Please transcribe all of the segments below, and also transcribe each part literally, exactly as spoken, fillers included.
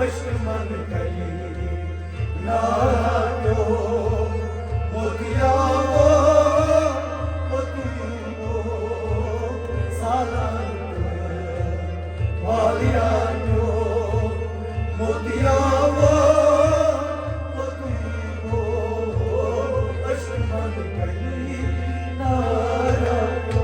عشق من کئی نارا پیو، موتیا وہ، موتی وہ، سالار پیو، بالیا پیو، موتیا وہ، موتی وہ، عشق من کئی نارا پیو۔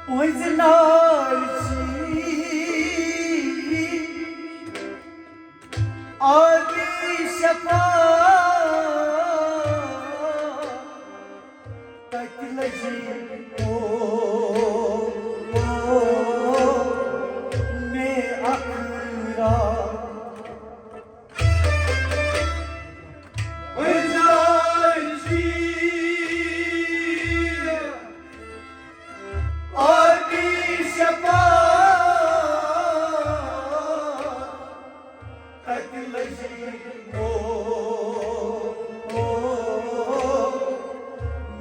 پوٚنٛزِ نارِ چھِ آبِ شفا، تَتہِ لٔجِم او، او، مےٚ اَکھ راتھ۔ پوٚنٛزِ نارِ چھِ آبِ شفا، تَتہِ لٔجِم او، او،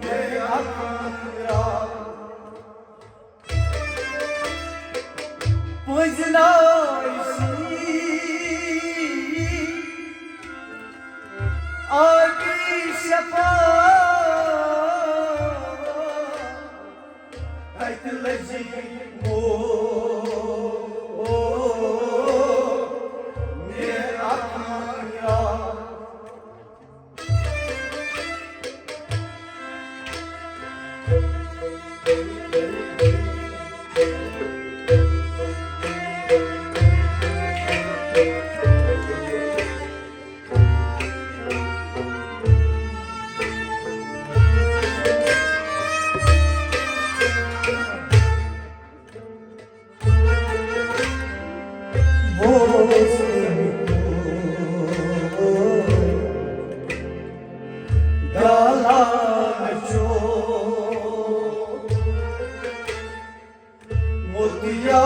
مےٚ اَکھ راتھ۔ پوٚنٛزِ نارِ چھِ آبِ شفا، تَتہِ لٔجِم او، او، مےٚ اَکھ راتھ۔ بوز تٔمۍ کوٚر دالان چوب، موتیا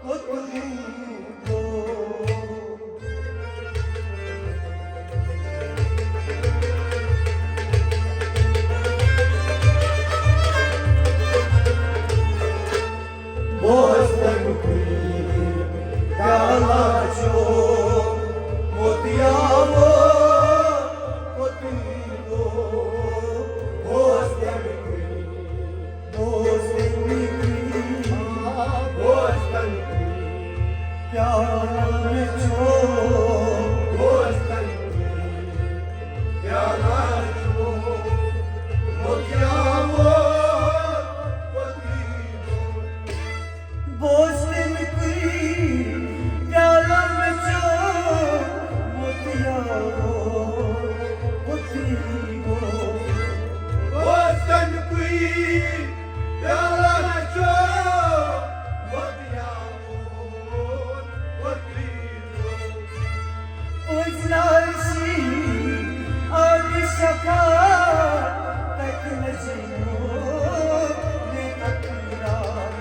ووت کوٚت۔ بوز تٔمۍ کوٚر پیالہ چوب، موتیا ووت کوٚت۔ بوز تٔمۍ کوٚر بوز تٔمۍ کوٚر، بوز تٔمۍ کوٚر، پیالہ چوب، بوز تٔمۍ کوٚر، پیالہ چوب، موتیا ووت کوٚت۔ بوز تٔمۍ کوٚر، پیالہ چوب، موتیا ووت کوٚت۔ بوز تٔمۍ کوٚر، پیالہ چوب، موتیا ووت کوٚت۔ پوٚنٛزِ نارِ چھِ آبِ شفا، تَتہِ لٔجِم او، مےٚ اَکھ راتھ۔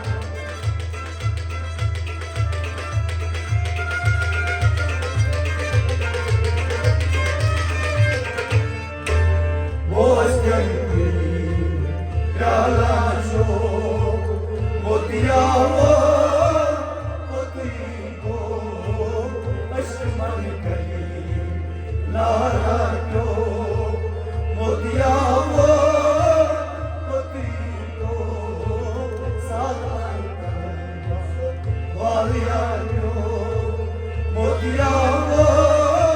بوز تٔمۍ کوٚر، پیالہ چوب، موتیا ووت کوٚت۔ عشق من کئی نارا پیو، موتیا ووت کوٚت۔ سالار والیا پیو، موتیا ووت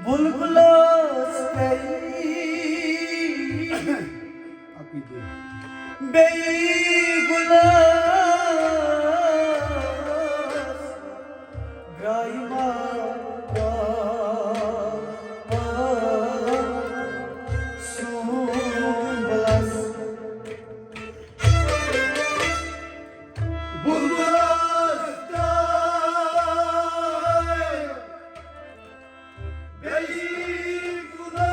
بلبلس کئی اکوی دے۔ بیٚیہِ گُلس گرٛایہِ مارا سُمبلس۔ بلبلس تام بیٚیہِ گُلس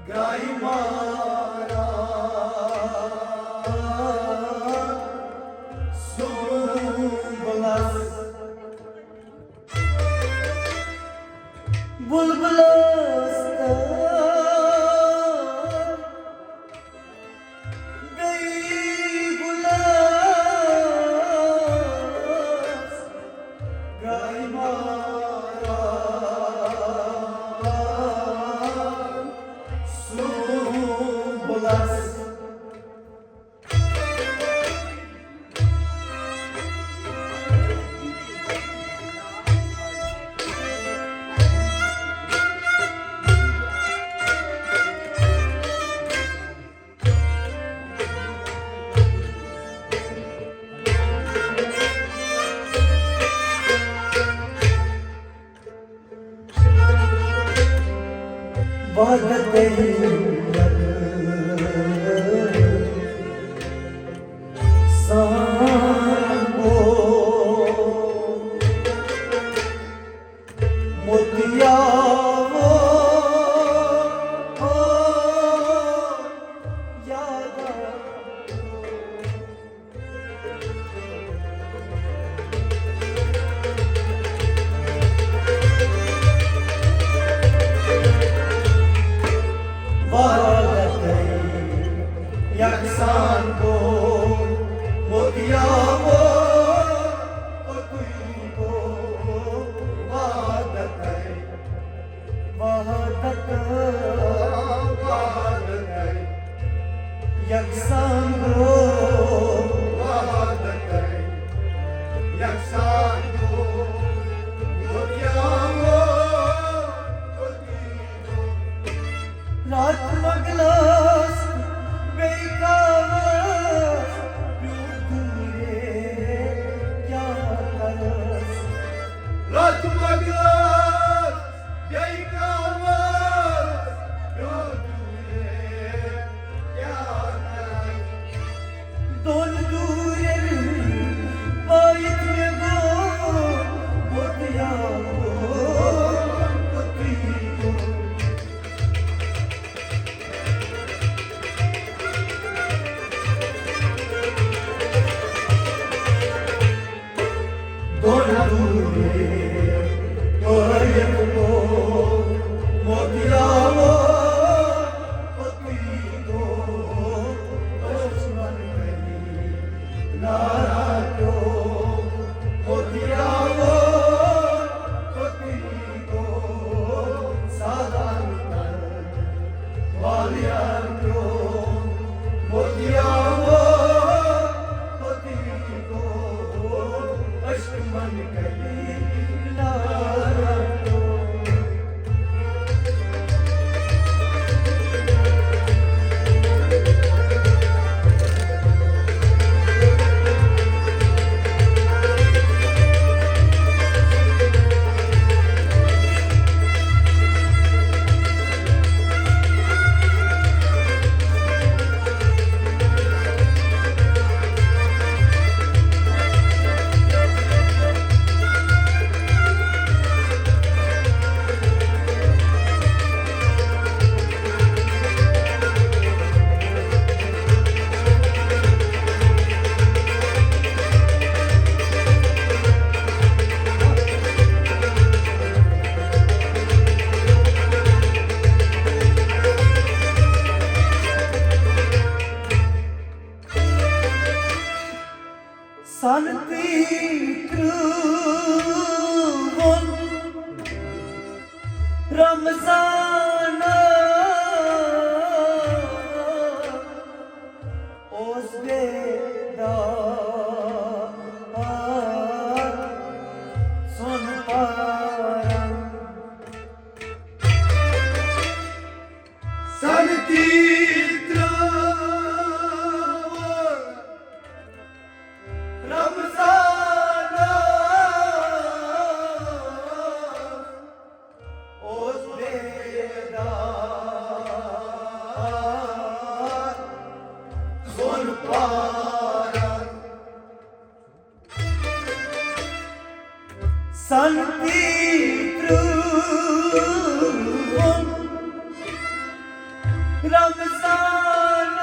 گرٛایہِ مارا سُمبلس۔ بلبلس تام بیٚیہِ گُلس گرٛایہِ مارا سُمبلس۔ وعدٕ کٔرِو یَکسان گوٚو موتیا یاد۔ وعدٕ یَکسان گوٚو موتیا اوتُے گوٚو وعدٕ۔ وحدت، وحدت، یکسان گو۔ وحدت، یکسان گو۔ رات مۄکلٲس بیٚیہِ کاوس، پیوٗنٛت دوٗرے کیٛاہ کرس؟ رات مۄکلٲس بیٚیہِ کاوس، پیوٗنٛت دوٗرے کیٛاہ کرس؟ دۄن دوٗرٮ۪ن پٲیِتھ مےٚ گوٚو بُتھ یاوُن، بُتھٕے گوٚو۔ دۄن دوٗرِ پٲیِتھ گوٚو موتیا ووت، پوٚتُے گوٚو دُشمن کٔری نارا پیوٚو، موتیا ووت، پوٚتُے گوٚو سادان تر۔ والیار پیوٚو، موتیا ووت، پوٚتُے گوٚو، عشق من کلی نارا پیوٚو۔ سنتی ترٛووُن رمضان اوس بیدار، سون سنتی ترون رمضان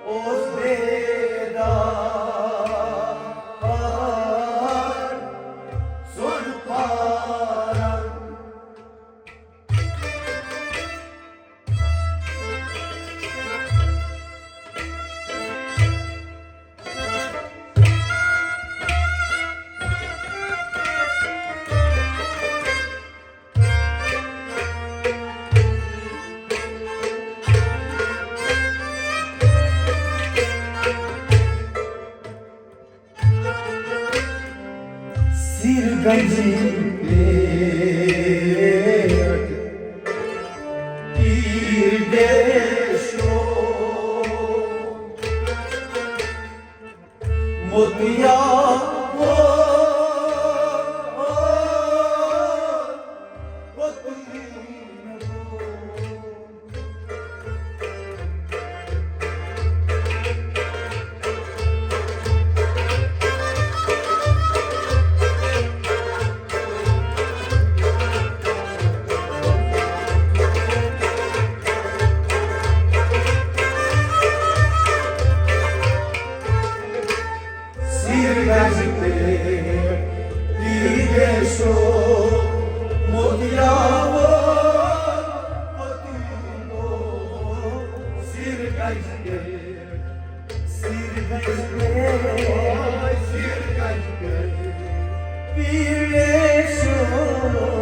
اوس بیدار سُن پاران۔ سیر گنجی پیٹ پیر دیشو متیا سیر گنج پہ پیرے سو متیاو پتیلو۔ سیر گنج پہ، سیر گنج پہ، سیر گنج پہ پیرے سو